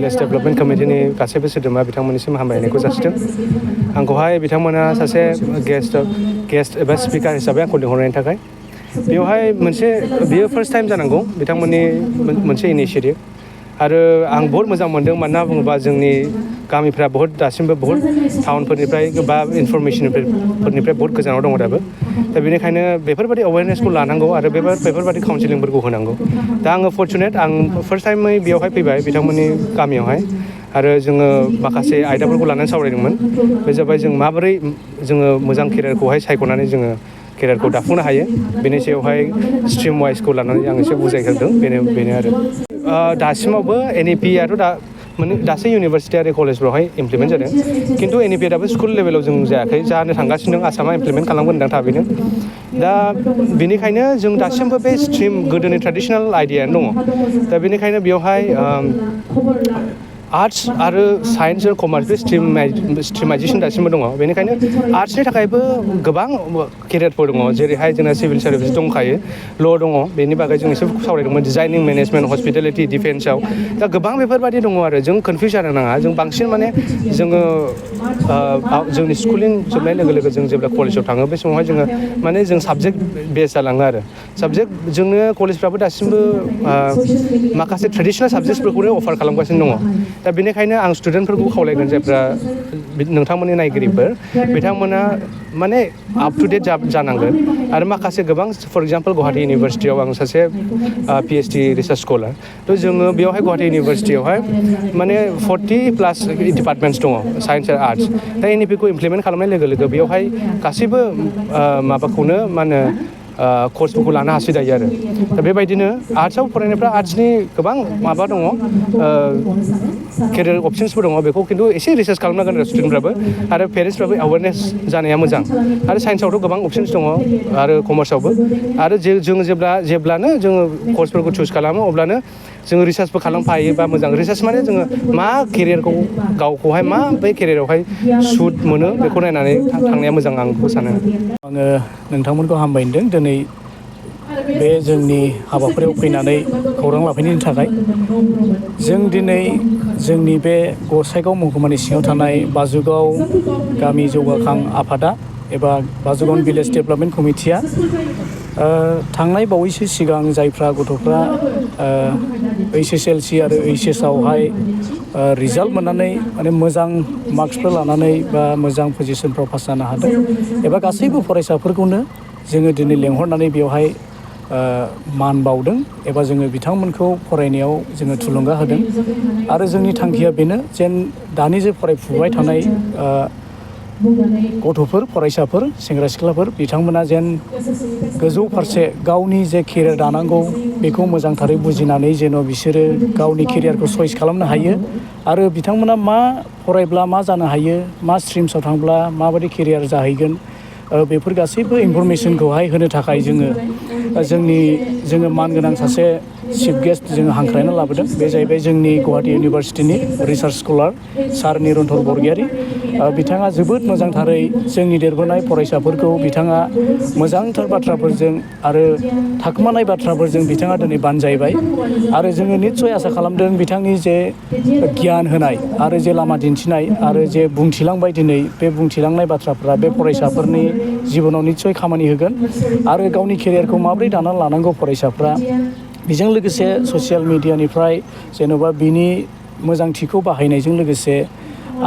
Village development कमिटिनि गासैबो सोद्रोमा बिथांमोननिसिम हामलायनायखौ जासिदों। आंखौहाय बिथांमोना सासे गेस्ट एबा स्पिकार हिसाबै आंखौ लिंहरनायनि थाखाय। बेवहाय बियो फार्स्ट टाइम जानांगौ बिथांमोननि मोनसे इनिशियेटिभ आरो आं बहुत मोजां मोनदों मानोना बुङोबा जोंनि गामिफ्रा दासिमबो बहुत टाउनफोरनिफ्राय बा इनफरमेसनफोरनिफ्राय बहुत गोजानाव दङ दाबो। दा बेनिखायनो बेफोरबायदि एवेयारनेसखौ लानांगौ आरो बेफोरबायदि काउन्सिलिंफोरखौ होनांगौ। दा आङो फर्चुनेट आं फार्स्ट टाइमै बेयावहाय फैबाय बिथांमोननि गामियावहाय आरो जोङो माखासे आयदाफोरखौ लानानै सावरायदोंमोन। बे जाबाय जों माबोरै जोङो मोजां केरियारखौहाय सायख'नानै जोङो केरियारखौ दाफुंनो हायो बेनि सायावहाय स्ट्रिम वाइसखौ लानानै आं एसे बुजायग्रोदों बेनो आरो दासिमावबो NEP-आथ' दासो इउनिभारसिटि आरो कलेजफ्रावहाय इमप्लिमेन्ट जादों खिन्थु NEP-आ दाबो स्कुल लेभेलाव जों जायाखै जानो थांगासिनो दं। आसामा इमप्लिमेन्ट खालामगोन होनदों थाबैनो। दा बेनिखायनो जों दासिमबो बे स्ट्रिम गोदोनि ट्रेडिसनेल आइडियानो दङ। दा बेनिखायनो बेवहाय आर्ट्स आरो साइन्स आरो कमार्स बे स्ट्रिमाइजेसन दासिमबो दङ। बेनिखायनो आर्ट्सनि थाखायबो गोबां केरियारफोर दङ जेरैहाय जोंना सिभिल सार्भिस दंखायो ल' दङ। बेनि बागै जों एसे सावरायदोंमोन डिजाइनिं मेनेजमेन्ट हस्पिटेलिटि डिफेन्सआव दा गोबां बेफोरबायदि दङ आरो जों कनफिउस जानो नाङा। जों बांसिन जोङो जोंनि स्कुलिं जोबनाय लोगो लोगो जों जेब्ला कलेजाव थाङो बे समावहाय जों साबजेक्ट बेस जालाङो आरो जोंनो कलेजफ्राबो दासिमबो माखासे ट्रेडिसनेल साबजेक्टसफोरखौनो अफार खालामगासिनो दङ। दा बेनिखायनो आं स्टुडेन्टफोरखौ खावलायगोन जायफ्रा नोंथांमोननि नायगिरिफोर बिथांमोना आप टु डेट जानांगोन आरो माखासे गोबां फर एग्जाम्पल गुवाहाटि इउनिभारसिटियाव आं सासे PhD रिसार्च स्कलार थ' जोङो बेवहाय गुवाहाटि इउनिभारसिटियावहाय 40+ डिपार्टमेन्टस दङ साइन्स आरो आर्ट्स। दा NEP-खौ इमप्लिमेन्ट खालामनाय लोगो लोगो बेवहाय गासैबो माबाखौनो कर्सफोरखौ लानो हासै दायो आरो दा बेबायदिनो आर्ट्सआव फरायनायफ्रा आर्ट्सनि गोबां माबा दङ केरियार अपसन्सफोर दङ बेखौ खिन्थु एसे रिसार्च खालामनांगोन आरो स्टुडेन्टफ्राबो आरो पेरेन्टसफ्राबो एवेयारनेस जानाया मोजां। आरो साइन्सआवथ' गोबां अपसन्स दङ आरो कमार्सआवबो आरो जों जेब्लानो जोङो कर्सफोरखौ चुज खालामो अब्लानो जोङो रिसार्चबो खालामफायोबा मोजां। रिसार्च माने जोङो मा केरियारखौ गावखौहाय मा बै केरियारावहाय सुट मोनो बेखौ नायनानै थांनाया मोजां आं बेखौ सानो। आङो नोंथांमोनखौ हामबाय होनदों दिनै बे जोंनि हाबाफारियाव फैनानै खौरां लाफैनायनि थाखाय। जों दिनै जोंनि बे गसाइगाव महकुमानि सिङाव थानाय बाजुगाव गामि जौगाखां आफादा एबा बाजुगाव भिलेज डेभेलपमेन्ट कमिटिया थांनाय बावैसो सिगां जायफ्रा गथ'फ्रा HSLC आरो HS-आवहाय रिजाल्ट मोननानै मोजां मार्क्सफोर लानानै बा मोजां पजिसनफ्राव पास जानो हादों एबा गासैबो फरायसाफोरखौनो जोङो दिनै लेंहरनानै बेवहाय मान बावदों एबा जोङो बिथांमोनखौ फरायनायाव जोङो थुलुंगा होदों। आरो जोंनि थांखिया बेनो जेन दानि जे फरायफुबाय थानाय गथ'फोर फरायसाफोर सेंग्रा सिख्लाफोर बिथांमोना जेन गोजौ फारसे गावनि जे केरियार दानांगौ बेखौ मोजांथारै बुजिनानै जेन' बिसोरो गावनि केरियारखौ चइस खालामनो हायो आरो बिथांमोना मा फरायब्ला मा जानो हायो मा स्ट्रिम्सआव थांब्ला माबायदि केरियार जाहैगोन बेफोर गासैबो इनफरमेसनखौहाय होनो थाखाय जोङो मानगोनां सासे चिफ गेस्ट जोङो हांख्रायना लाबोदों। बे जाहैबाय जोंनि गुवाहाटि इउनिभारसिटिनि रिसार्च स्कलार सार निरन्तर बरगयारी। बिथाङा जोबोद मोजांथारै जोंनि देरबोनाय फरायसाफोरखौ बिथाङा मोजांथार बाथ्राफोरजों आरो थाखोमानाय बाथ्राफोरजों बिथाङा दिनै बानजायबाय आरो जोङो निस्सय आसा खालामदों बिथांनि जे गियान होनाय आरो जे लामा दिन्थिनाय आरो जे बुंथिलांबाय दिनै बे बुंथिलांनाय बाथ्राफ्रा बे फरायसाफोरनि जिबनाव निस्सय खामानि होगोन आरो गावनि केरियारखौ माबोरै दानानै लानांगौ फरायसाफ्रा बेजों लोगोसे ससियेल मिडियानिफ्राय जेन'बा बिनि मोजांथिखौ बाहायनायजों लोगोसे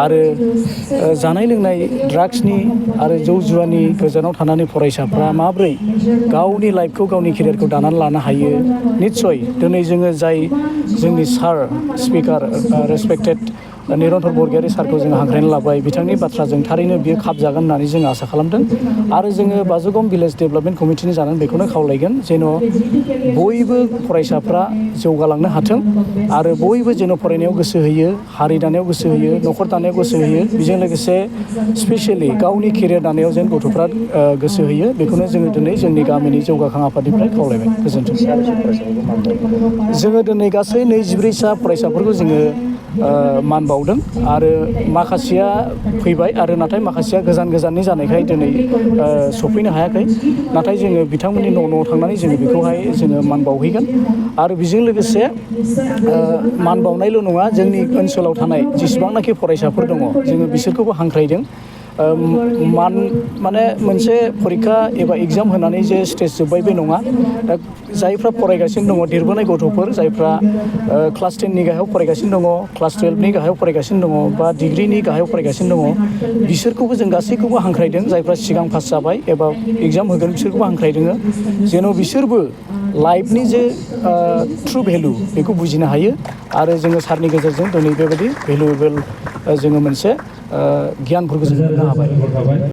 आरो जानाय लोंनाय ड्राग्सनि आरो जौ जुवानि गोजानाव थानानै फरायसाफ्रा माब्रै गावनि लाइफखौ गावनि केरियारखौ दानानै लानो हायो। निस्सय दिनै जोङो जाय जोंनि सार स्पिकार रेसपेक्टेड निरन्तर बरगयारी सारखौ जोङो हांख्रायनानै लाबाय बिथांनि बाथ्राजों थारैनो बियो खाबजागोन होननानै जोङो आसा खालामदों आरो जोङो बाजुगाव भिलेज डेभेलपमेन्ट कमिटिनि जानानै बेखौनो खावलायगोन जेन' बयबो फरायसाफ्रा जौगालांनो हाथों आरो बयबो जेन' फरायनायाव गोसो होयो हारि दानायाव गोसो होयो न'खर दानायाव गोसो होयो बेजों लोगोसे स्पेसियेलि गावनि केरियार दानायाव जेन गथ'फ्रा गोसो होयो बेखौनो जोङो दिनै जोंनि गामिनि जौगाखां आफादनिफ्राय खावलायबाय। गोजोन्थों। जोङो दिनै गासै 24सा फरायसाफोरखौ जोङो मान बावदों आरो माखासेया फैबाय आरो नाथाय माखासेया गोजाननि जानायखाय दिनै सफैनो हायाखै नाथाय जोङो बिथांमोननि न' थांनानै जोङो बेखौहाय जोङो मान बावहैगोन आरो बेजों लोगोसे मान बावनायल' नङा जोंनि ओनसोलाव थानाय जेसेबांनाखि फरायसाफोर दङ जोङो बिसोरखौबो हांख्रायदों माने मोनसे फरिखा एबा एग्जाम होनानै जे स्टेज जोब्बाय बे नङा दा जायफ्रा फरायगासिनो दङ देरबोनाय गथ'फोर जायफ्रा क्लास 10नि गाहायाव फरायगासिनो दङ क्लास 12नि गाहायाव फरायगासिनो दङ बा डिग्रिनि गाहायाव फरायगासिनो दङ बिसोरखौबो जों गासैखौबो हांख्रायदों जायफ्रा सिगां पास जाबाय एबा एग्जाम होगोन बिसोरखौबो हांख्रायदों जेन' बिसोरबो लाइफनि जे ट्रु भेलु बेखौ बुजिनो हायो आरो जोङो सारनि गेजेरजों दिनै बेबायदि भेलुएबोल जोङो मोनसे गियानफोरखौ जों मोननो हाबाय।